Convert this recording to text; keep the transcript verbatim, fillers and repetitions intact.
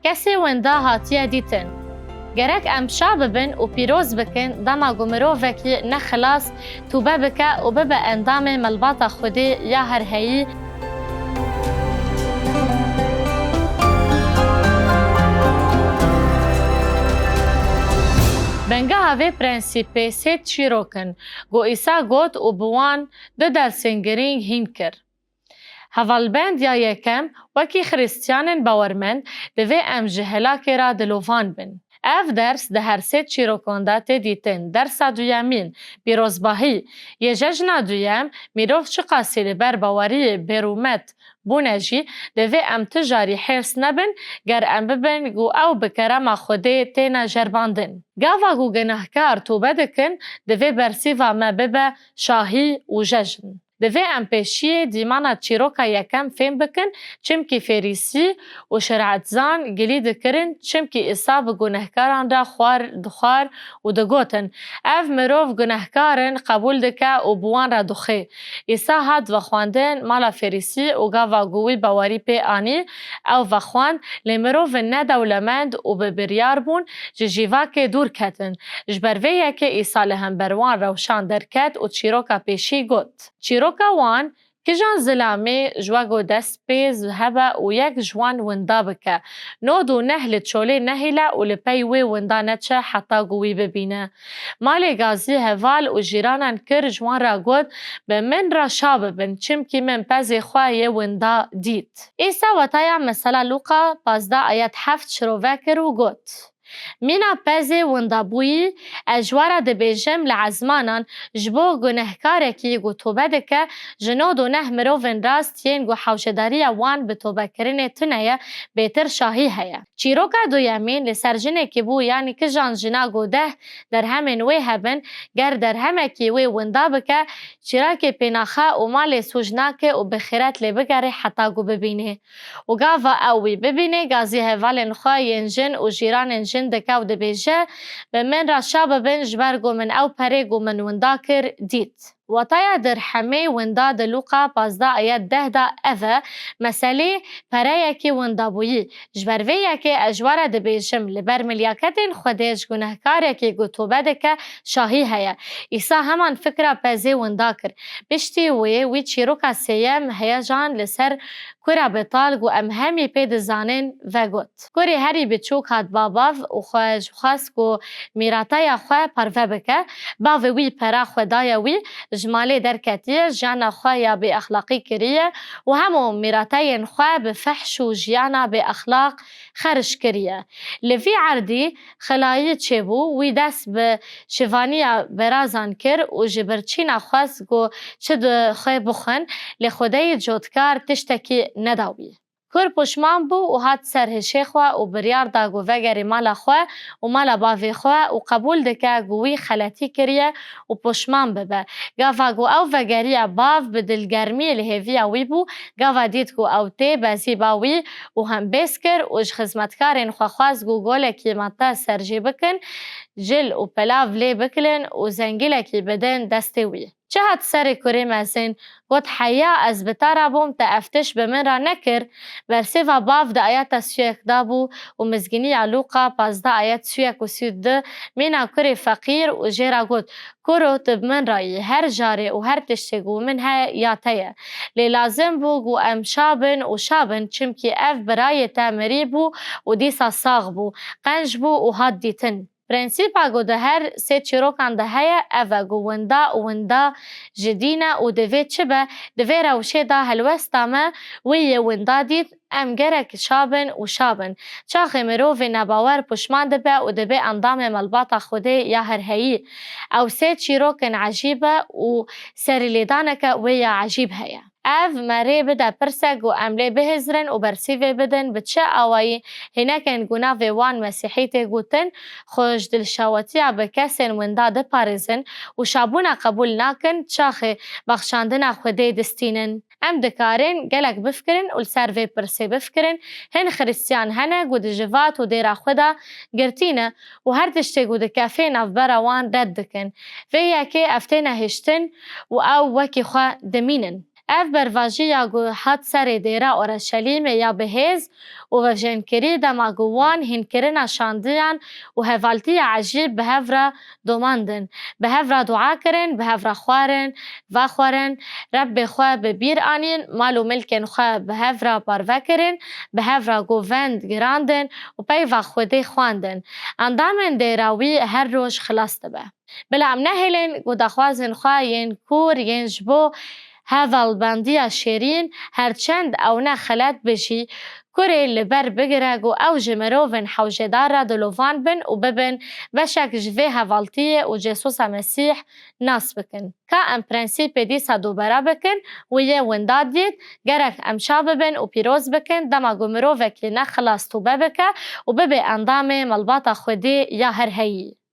Kesê winda hatiye dîtin. Gerek em şa bibin û pîroz bikin dema ku mirovekî ne xilas tûbe bike û bibe endamê malbata Xwedê ya herheyî. Bingeha vê prensîpê sê çîrok in ku Îsa got û bi wan du dersên girîng hîn kir. Hevalbend ya yekem, wekî Xiristiyanên bawermend, divê em ji helakê re dilovan bin. Ev ders di her sê çîrokan de tê dîtin. Dersa duyemîn, pîrozbahî, yê cejna duyem, mirov çiqasî li ber baweriyê bêrûmet bûne jî, divê em tu carî hêrs nebin, ger em bibin ku ew bi kerema Xwedê têne jerbandin. Gava ku gunehkar tûbe dikin, divê bersîva me bibe şahî û cejn. Divê em pêşiyê dîmana çîroka yekem fêm bikin, çimkî Fêrîsî û şerîetzan gilî dikirin, çimkî Îsa bi gunehkaran re xwar dixwar û digotin, Ev mirov gunehkar in, qebûl dike û bi wan re dixwê. Îsa hat vexwendin mala Fêrîsî û gava ku wî bawerî pê anî, ew vexwend, lê mirovên nedewlemend û bi biryar bûn, ji cîvakê dûr ketin. Ji ber vê yekê Îsa li hember wan rewşan derket û çîroka pêşî got. Çîroka wan, Kijan zilamê ji we ku dest pê hebe û yek ji wan winda bike, nod û neh li çolê nehêle û li pey wê winda neçe heta ku wî bibîne. Malê gazî heval û jîranan kir, ji wan re got, Bi min re şa bibin, çimkî min pezê xwe yê winda dît. Îsa wataya mesela Lûqa pazdeh ayet heft şirove kir û got, Mîna pezê windabûyî, ez ji we re dibêjim, li ezmanan, ji bo gunehkarekî ku tobe dike, ji nod û neh mirovên rast yên ku hewşedariya wan bi tobekirinê tune ye, bêtir şahî heye. Çîroka duyemîn li ser jinekî bû, yanî kijan jina ku deh derhemên wê hebin, ger derhemekî wê winda bike, çîrakê pê naxe û malê sûc nake û bi xîret lê bigere heta ku bibîne. Û gava ew wî bibîne, gazî hevalên xwe yên jin û jîranên jin dike û dibêje, Bi min re şa bibin, ji ber ku min ew perê ku min winda kir, dît. Wataya dirhemê winda di Lûqa pazdeh ayet deh de ev e, meselê pereyekî windabûyî. Ji ber vê yekê ez ji we re dibêjim, li ber milyaketên Xwedê ji gunehkarekî ku tobe dike şahî heye. Îsa heman fikra pezê winda kir. Piştî wê wî çîroka sêyem heyecan li ser kura betal ku em hemî pê dizanin vegot. Kurê herî biçûk hat ba bav û xwe ji xwest ku mîrataya xwe parve bike. Bavê wî pera xwe daye wî, ji malê derketiye, jiyana xwe ya bêexlaqî kiriye û hemû mîrateyên xwe bi fehş û jiyana bêexlaq xerc kiriye. Li vî erdî xilayî çêbû, wî dest bi şivaniya berazan kir û ji birçîna xwest ku çi dixwe bixwin, lê Xwedeyê cotkar tiştekî neda wî. Kur poşman bû û hat ser hişê xwe û biryar da ku vegerî mala xwe û mala bavê xwe û qebûl dike ku wî xeletî kiriye û poşman bibe. Gava ku ew vegeriya, bav bi dilgermiyê li hêviya wî bû, gava dît ku ew tê bezî ba wî û hembêz kir û ji xizmetkarên xwe xwest ku golekî mate ser jê bikin, cil û pelav lê bikilin û zengilekî bidin destê wî. Çi hat serê kurê mezin? Got, Heya ez bi te re bûm, te ev tişt bi min re nekir? Bersêva bav di ayeta siyek de bû û Mizgîniya Lûqa pazdeh ayet siyek û sî û du mîna kurê feqîr û jê re got, Kuro, tu bi min re yî, her carê û her tiştê ku min heye ya te ye. Lê lazim bû ku em şa bin û şa bin, çimkî ev birayê te mirî bû û dîsa sax bû, qenc bû û hat dîtin. Prensîpa ku di her sê çîrokan de heye, ev e ku winda û winda ji dî ne û divê çi be, di vê rewşê de helwesta me wî yê winda dît, em gerek şa bin û şa bin. Çaxê mirovê nebawer puşman dibe û dibe endamê malbata Xwedê ya herheyî. Ew sê çîrok in ecîb e û serîlêdaneke wê ya ecîb heye. Ev me rê bide pirsek ku em lê bihizrin û bersîvê bidin, bi çi awayî hinekên ku navê wan Mesîhî tê gotin, xwe ji dilşawatiya bi kesên winda diparêzin û şabûna qebûl nakin, çaxê bexşandina Xwedê distînin. Em dikarin gelek bifikirin û li ser vê pirsê bifikirin. Hin Xiristiyan hene ku di civat û dêra xwe de girtî ne û her tiştê ku dikefê navbera wan red dikin. Vê yekê ev têne hiştin û ew wekî xwe dimînin. Ev bervajiya ku hat serê dêra Oreşelîmê ya bi hêz û vevjênkirî dema ku wan hînkirina şandiyan û hevaltiya ecîb bi hev re domandin, bi hev re dua kirin, bi hev re xwarin, vexwarin, Rebbê xwe bi bîr anîn, mal û milkên xwe bi hev re parve kirin, bi hev re govend girandin û peyva Xwedê xwendin. Endamên dêra wî her roj xilas dibe. Bila em nehêlin ku daxwazên xwe yên kûr yên ji bo hevalbendiya şêrîn, her çend ew ne xelet be jî, kurê li ber bigire ku ew ji mirovên hewcedar re dilovan bin û bibin beşek ji vê hevaltiyê û Cêsûsa Mesîh nas bikin. Ka em prensîpê dîsa dubare bikin, wî yê winda dît, gerek em şa bibin û pîroz bikin, dema ku mirovekî nexelas tûbe bike û bibe endamê malbata Xwedê ya her heyî.